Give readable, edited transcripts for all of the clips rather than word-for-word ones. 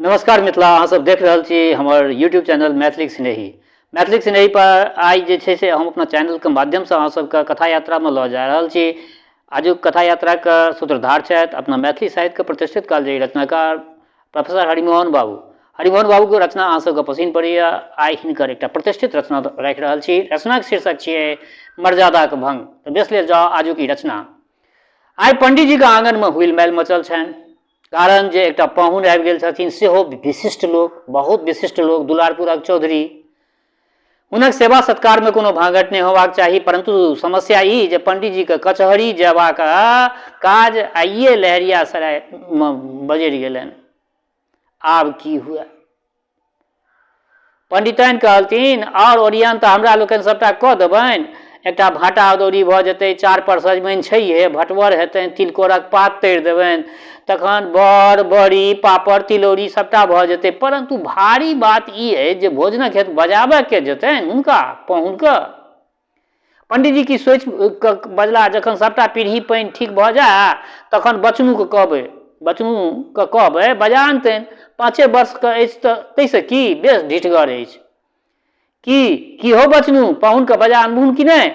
नमस्कार मिथिला, अहाँ सब देख रहल छी हमर यूट्यूब चैनल मैथिलीक स्नेही। मैथिलीक स्नेही पर आइ जे छै से हम अपना चैनलके माध्यमसँ अहाँ सबके कथा यात्रामे लऽ जा रहल छी। आजुक कथा यात्राके सूत्रधार छथि अपना मैथिली साहित्यके प्रतिष्ठित कालजयी रचनाकार प्रोफेसर हरिमोहन बाबू। हरिमोहन बाबूके रचना अहाँ सबके पसिन पड़ैए। आइ हिनकर एकटा प्रतिष्ठित रचना राखि रहल छी। रचनाके शीर्षक छियै मर्यादाके भंग। तऽ बेस लेल जाउ आजुक ई रचना। आइ पंडीजीके आङनमे हुइल माइल मचल छनि, कारण जे एकटा पाहुन आबि गेल छथिन, सेहो विशिष्ट लोक, बहुत विशिष्ट लोक, दुलारपुरक चौधरी। हुनक सेवा सत्कारमे कोनो भाँगठ नहि होबाक चाही, परन्तु समस्या ई जे पंडीजीके कचहरी जयबाक काज आइए लहेरियासरायमे बजरि गेलनि। आब की हुए? पंडिताइन कहलथिन, आओर ओरियान तऽ हमरा लोकनि सभटा कऽ देबनि। एकटा भाँटा अदौरी भऽ जेतै, चारपर सजमनि छैहे, भटवर हेतनि, तिलकोरक पात तरि देबनि, तखन बड़, बड़ी, पापड़, तिलौरी सभटा भऽ जेतै। परन्तु भारी बात ई अछि जे भोजनक हेतु बजाबऽ के जेतनि हुनका, पाहुनके? पंडीजी की सोचि कऽ बजलाह, जखन सभटा पीढ़ी पानि ठीक भऽ जाय तखन बचनूके कहबै, बचनूके कहबै बजा अनतनि। 5 वर्षके अछि तऽ ताहिसँ की, बेस ढिठगर अछि। की की हौ बचनू, पाहुनके बजा अनबहुन कि नहि?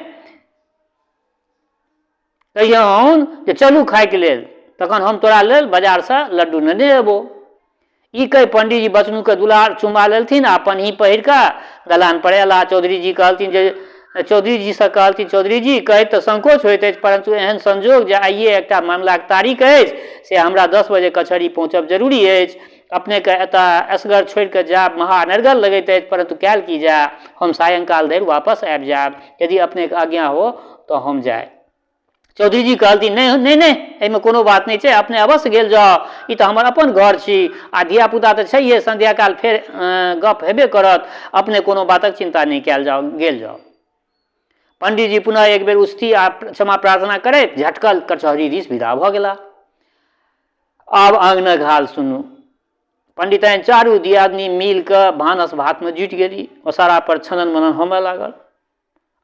कहियौन जे चलू खाइके लेल, तखन हम तोरा लेल बाजारसँ लड्डू नेने अयबो। ई कहि पंडीजी बचनूके दुलार चुमा लेलथिन आ पनही पहिर कऽ दलान पर अयलाह। चौधरीजी कहलथिन जे चौधरीजीसँ कहलथिन, चौधरीजी, कहैत तऽ संकोच होइत अछि, परन्तु एहन संजोग जे आइए एकटा मामलाक तारीख अछि, से हमरा 10 बजे कचहरी पहुँचब जरूरी अछि। अपनेके एतऽ एसगर छोड़ि कऽ जायब महा अनर्गल लगैत अछि, परन्तु कयल की जाय? हम सायंकाल धरि वापस आबि जायब। यदि अपनेके आज्ञा हो तऽ हम जाय। चौधरीजी कहलथिन, नहि नहि नहि, एहिमे कोनो बात नहि छै, अपने अवश्य गेल जाउ, ई तऽ हमर अपन घर छी आ धियापुता तऽ छैहे, संध्याकाल फेर गप हेबे करत, अपने कोनो बातक चिन्ता नहि कयल जाउ, गेल जाउ। पंडीजी पुनः एक बेर उस्ती आ क्षमा प्रार्थना करैत झटकल कचहरी दिस विदा भऽ गेला। आब आङ्गनक हाल सुनू। पंडिताइन चारू दियादनी मिल कऽ भानस भातमे जुटि गेली। ओसारा पर छनन मनन होमय लागल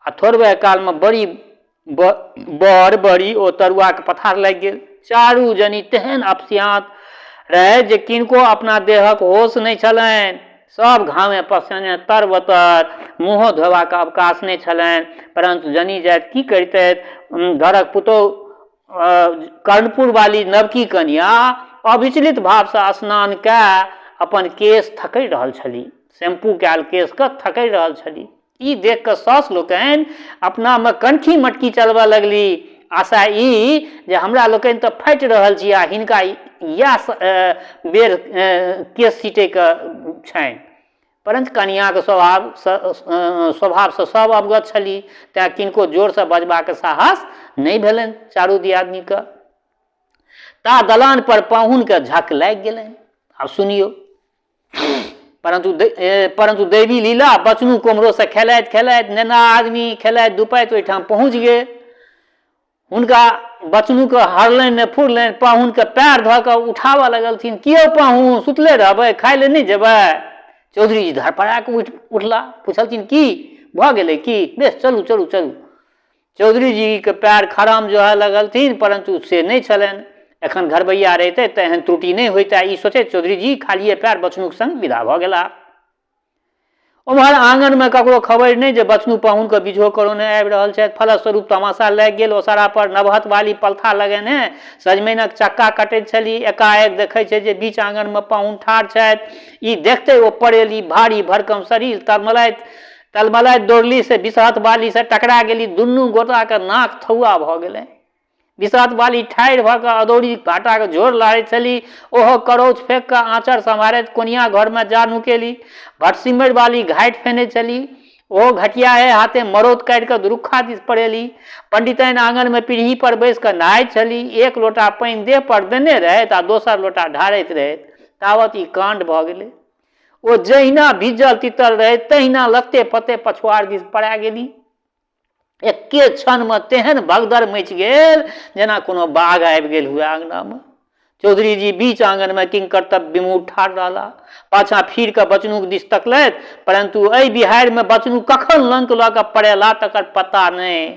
आ थोड़बे कालमे बड़ी बड़ बड़ी ओ तरुआके पथार लागि गेल। चारू जनी तेहन अपसियाँत रहै जे किनको अपना देहक होश नहि छलनि। सब घामे पसेने तर-बतर, मुँहो धोबाक अवकाश नहि छलनि। परन्तु जनी जाति की करितथि? घरक पुतोहु कर्णपुर वाली नवकी कनिया अविचलित भावसँ स्नान कए अपन केश थकरि रहल छली। शैम्पू कयल केशके थकरि रहल छली। ई देख कऽ साउस लोकनि अपनामे कनखी मटकी चलबऽ लगली। आशा ई जे हमरा लोकनि तऽ फाटि रहल छी आ हिनका इएह बेर केश सीटैके छनि। परञ्च कनियाँक स्वभावसँ सभ अवगत छली, तेँ किनको जोरसँ बजबाक साहस नहि भेलनि चारू दियादनीके। ता दलान पर पाहुनके झक लागि गेलनि। आब सुनियौ। परन्तु परन्तु दैवी लीला, बचनू कोम्हरोसँ खेलाइत खेलाइत, नेना आदमी, खेलाइत धुपाइत ओहिठाम पहुँच गेल। हुनका बचनूके हरलनि नहि फुरलनि, पाहुनके पैर धऽ कऽ उठाबऽ लगलथिन, की यौ पाहुन, सुतले रहबै, खाय लए नहि जेबै? चौधरी जी धड़फड़ा कऽ उठि उठला, पुछलथिन, की भऽ गेलै की? बेस चलू चलू चलू। चौधरी जीके पैर खराम जोहऽ लगलथिन, परन्तु से नहि छलनि। एखन घरबैया रहितै तऽ एहन त्रुटि नहि होइतै, ई सोचैत चौधरी जी खालिए पैर बचनूक संग विदा भऽ गेलाह। ओम्हर आङनमे ककरो खबरि नहि जे बचनू पाहुनके बिझो करौने आबि रहल छथि। फलस्वरूप तमाशा लागि गेल। ओसारा पर नवहत वाली पलथा लगेने सजमनिक चक्का कटैत छली। एकाएक देखै छै जे बीच आङनमे पाहुन ठाढ़ छथि। ई देखते ओ पड़ेली। भारी भरकम शरीर, तरमलाइत तलमलाइत दौड़ली से बिसहत बालीसँ टकरा गेली। दुनू गोटाके नाक थौआ भऽ गेलै। बिसहत बाली ठाढ़ि भऽ कऽ अदौरी भाटाके झोर लारैत छली। ओहो करौछ फेंक कऽ आँचर सम्हारैत कोनिया घरमे जा नुकेली। भटसिमरि बाली घाटि फेनैत छली। ओहो घटियाहे हाथे मरौत काटि कऽ दुरुक्खा दिस पड़ेली। पंडिताइन आङनमे पीढ़ी पर बैसि कऽ नहाइत छली। एक लोटा पानि देह पर देने रहथि आ दोसर लोटा ढारैत रहथि। तावत ई काण्ड भऽ गेलै। ओ जहिना भीजल तीतल रहथि तहिना लत्ते फत्ते पछुआड़ दिस पड़ा गेली। एक्के क्षणमे तेहन भगदड़ मचि गेल जेना कोनो बाघ आबि गेल हुए अङ्गनामे। चौधरी जी बीच आङनमे किंकर्तव्य विमूढ़ ठाढ़ रहला। पाछाँ फिर कऽ बचनूक दिस तकलथि, परन्तु एहि बिहाड़िमे बचनू कखन लंक लऽ कऽ पड़ेला तकर पता नहि।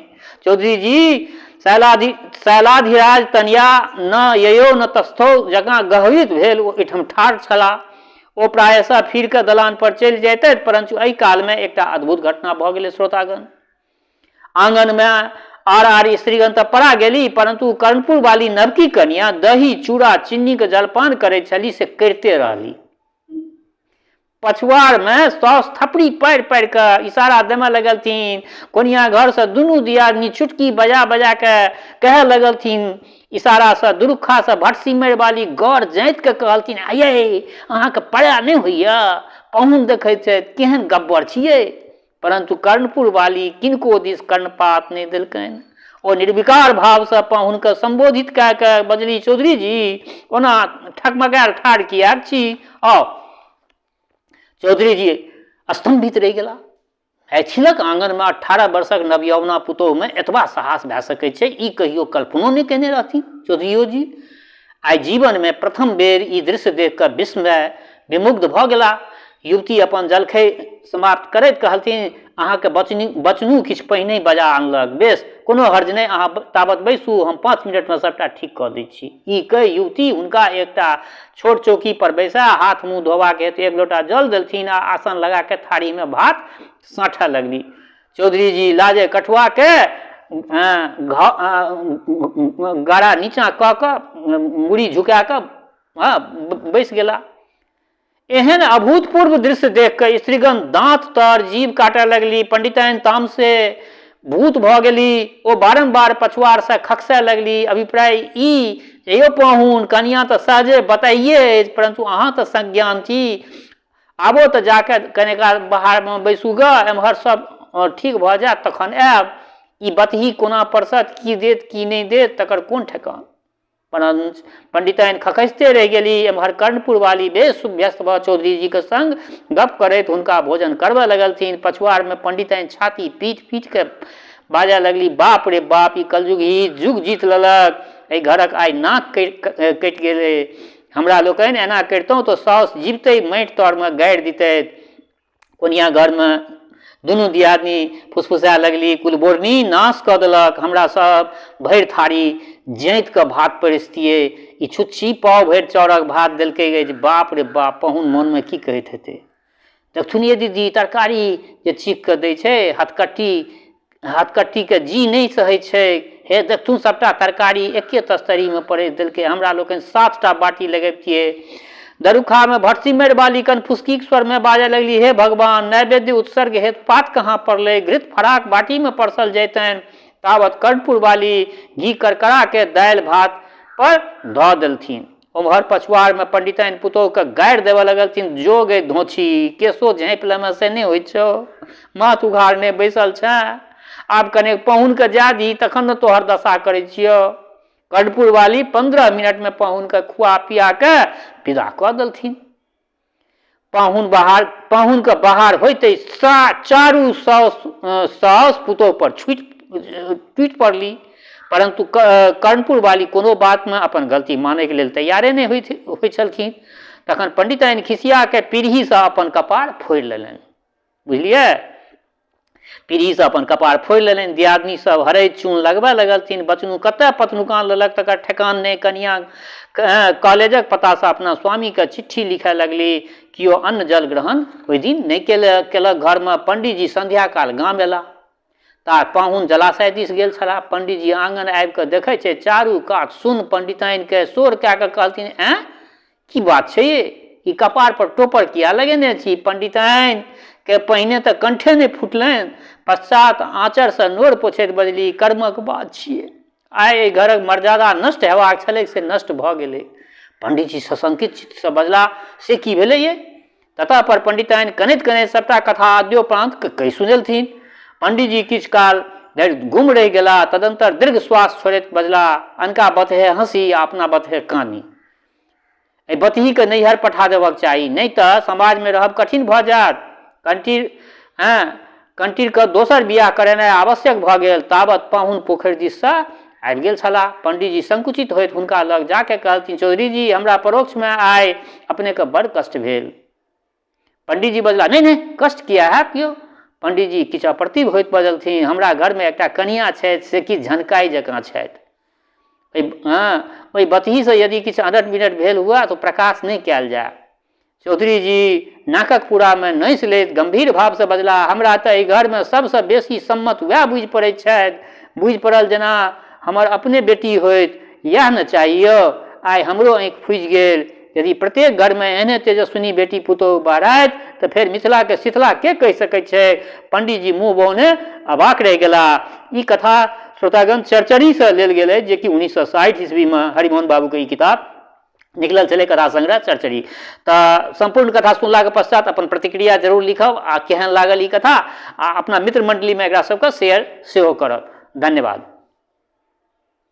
चौधरी जी शैलाधिराज तनिया न ययो न तस्थौ जकाँ गहवित भेल ओहिठाम ठाढ़ छलाह। ओ प्रायशः फिर कऽ दलान पर चलि जैतथि, परन्तु एहि कालमे एकटा अद्भुत घटना भऽ गेलै श्रोतागण। आङनमे आर आर स्त्रीगण तऽ पड़ा गेली, परन्तु कर्णपुर वाली नवकी कनिया दही चूड़ा चिन्नीके जलपान करैत छली से करिते रहली। पछुआड़मे साउस थपड़ी पारि पारि कऽ इशारा देमय लगलथिन। कोनिया घरसँ दुनू दियादनी चुटकी बजा बजा कऽ कहय लगलथिन इशारासँ। दुरुक्खासँ भटसिमरि वाली गड़ जाँति कऽ कहलथिन, आइयै अहाँके पड़ा नहि होइए? पाहुन देखैत छथि, केहन गब्बर छियै। परन्तु कर्णपुर वाली किनको दिस कर्णपात नहि देलकनि। ओ निर्विकार भावसँ पाहुनकेँ सम्बोधित कए कऽ बजली, चौधरी जी, ओना ठकमकायल ठाढ़ किएक छी? आउ। चौधरी जी स्तम्भित रहि गेला। मैथिलक आङनमे 18 वर्षक नवयौवना पुतोहुमे एतबा साहस भए सकैत छै, ई कहियो कल्पनो नहि कयने रहथिन चौधरियो जी। आइ जीवनमे प्रथम बेर ई दृश्य देख कऽ विस्मय विमुग्ध भऽ गेला। युवती अपन जलखै समाप्त करैत कहलथिन, अहाँके बचनी बचनू किछु पहिनहि बजा अनलक। बेस, कोनो हर्ज नहि, अहाँ ताबत बैसू, हम 5 मिनटमे सभटा ठीक कऽ दै छी। ई कहि युवती हुनका एकटा छोट चौकी पर बैसा हाथ मुँह धोबाक हेतु एक लोटा जल देलथिन आ आसन लगा कऽ थारीमे भात साँठऽ लगली। चौधरी जी लाजे कठुआ के गाड़ा नीचा कऽ कऽ मुड़ी झुका कऽ बैस गेला। एहन अभूतपूर्व दृश्य देख कऽ स्त्रीगण दाँत तर जीभ काटऽ लगली। पंडिताइन तामसे भूत भऽ गेली। ओ बारम्बार पछुआरसँ खखसय लगली। अभिप्राय ई जे यौ पाहुन, कनियाँ तऽ सहजे बताइए अछि, परन्तु अहाँ तऽ सज्ञान छी। आबो तऽ जाके कने काल बाहरमे बैसू गऽ, एम्हर सब ठीक भऽ जायत तखन आयब। ई बतही कोना परसत, की देत की नहि देत तकर कोन ठेकान। परञ्च पंडिताइन खखसिते रहि गेली। एम्हर कर्णपुर वाली बेस सुभ्यस्त भऽ चौधरीजीक संग गप करैत हुनका भोजन करबऽ लगलथिन। पछुआरमे पंडिताइन छाती पीट पीट कऽ बाजऽ लगली, बाप रे बाप, ई कलयुगही जुग जीत लेलक। एहि घरक आइ नाक कटि गेलै। हमरा लोकनि एना करितहुँ तऽ साउस जिबते माटि तरमे गाड़ि दितथि। कोनिया घरमे दुनू दियादनी फुसफुसाए लगली, कुलबोरनी नाश कऽ देलक। हमरा सब भरि थारी जाँति कऽ भात परसितियै, ई छुच्छी पाव भरि चाउरक भात देलकै अछि। बाप रे बाप, पाहुन मोनमे की कहैत हेतै। देखथुन ये दीदी, तरकारी जे चीख कऽ दै छै, हथकट्टी हथकट्टीके जी नहि सहै छै। हे देखथुन, सभटा तरकारी एके तस्तरीमे परसि देलकै। हमरा लोकनि 7टा बाटी लगबितियै। दरुखामे भटसिमरि बाली कनफुसकीक स्वरमे बाजऽ लगली, हे भगवान, नैवेद्य उत्सर्ग हेतु पात कहाँ पड़लै? घृत फराक बाटीमे परसल जैतनि। तावत कर्णपुर वाली घी करकराके दालि भात पर धऽ देलथिन। ओम्हर पछुआड़मे पंडिताइन पुतोहुके गारि देबऽ लगलथिन, जो गै धोछी, केशो झाँपि लेमे से नहि होइत छौ? माथ उघारने बैसल छेँ? आब कनेक पाहुनके जाय दही तखन ने तोहर दशा करै छियौ। कर्णपुर वाली 15 मिनटमे पाहुनके खुआ पिया कऽ विदा कऽ देलथिन। पाहुन बाहर पाहुनके बाहर होइते चारू साउस साउस पुतोह पर छुटि टूटि पड़ली। परन्तु कर्णपुर वाली कोनो बातमे अपन गलती मानैके लेल तैयारे नहि होइत होइ छलखिन। तखन पंडिताइन खिसियाके पीढ़ीसँ अपन कपार फोड़ि लेलनि। बुझलियै? पीढ़ीसँ अपन कपार फोड़ि लेलनि। दियादनी सब हरैद चून लगबऽ लगलथिन। बचनू कतऽ पतनुकान लेलक तकर ठेकान नहि। कनियाँ कॉलेजक पतासँ अपना स्वामीके चिट्ठी लिखऽ लगली। केओ अन्न जल ग्रहण ओहि दिन नहि केलक घरमे। पंडीजी संध्या काल गाम अयला। ता पाहुन जलाशय दिस गेल छलाह। पंडीजी आङन आबि कऽ देखै छै चारू कात सुन्न। पंडिताइनके शोर कए कऽ कहलथिन, ऐं, की बात छै ये? ई कपार पर टोपर किया लगेने छी? पंडिताइन के पहिने तऽ कंठे नहि फुटलनि, पश्चात आँचरसँ नोर पोछैत बजली, कर्मक बात छियै। आइ एहि घरक मर्यादा नष्ट हेबाक छलैक से नष्ट भऽ गेलै। पंडितजी सशंकित चित्तसँ बजला, से की भेलै ये? ततः पर पंडिताइन कनैत कनैत सभटा कथा आद्योपांत कहि सुनेलथिन। पंडितजी किछु काल धरि गुम रहि गेला। तदंतर दीर्घ श्वास छोड़ैत बजला, अनका बतहे हँसी आ अपना बतहे कानी। एहि बतहीके नैहर पठा देबक चाही, नहि तऽ समाजमे रहब कठिन भऽ जायत। कंटीर हँ कंटीरके दोसर बियाह करेनाइ आवश्यक भऽ गेल। तावत पाहुन पोखरि दिससँ आबि गेल छलाह। पंडीजी संकुचित होइत हुनका लग जाके कहलथिन, चौधरी जी, हमरा परोक्षमे आइ अपनेके बड़ कष्ट भेल। पंडीजी बजला, नहि नहि, कष्ट किया हैत यौ? पंडीजी किछु अप्रतिभ होइत बजलथिन, हमरा घरमे एकटा कनिया छथि से किछु झनकाइ जकाँ छथि। ओहि बतहीसँ यदि किछु अनट बिनट भेल हुए तऽ प्रकाश नहि कयल जाय। चौधरी जी नाकक पूरामे नसि लैत गम्भीर भावसँ बजलाह, हमरा तऽ एहि घरमे सभसँ बेसी सम्मत वएह बुझि पड़ैत छथि। बुझि पड़ल जेना हमर अपने बेटी होइत। इएह ने चाही यौ। आइ हमरो आँखि फूजि गेल। यदि प्रत्येक घरमे एहने तेजस्विनी बेटी पुतोहु बहराइत तऽ फेर मिथिलाकेँ शिथिला के कहि सकैत छैक? पंडीजी मुँह बौने अवाक रहि गेलाह। ई कथा श्रोतागण चर्चरीसँ लेल गेल अछि जे कि 1960 ईस्वीमे हरिमोहन बाबूके ई किताब निकलल छलै, कथा संग्रह चर्चरी। तऽ सम्पूर्ण कथा सुनलाके पश्चात अपन प्रतिक्रिया जरूर लिखब आ केहन लागल ई कथा, आ अपना मित्र मण्डलीमे एकरा सबके शेयर सेहो करब। धन्यवाद।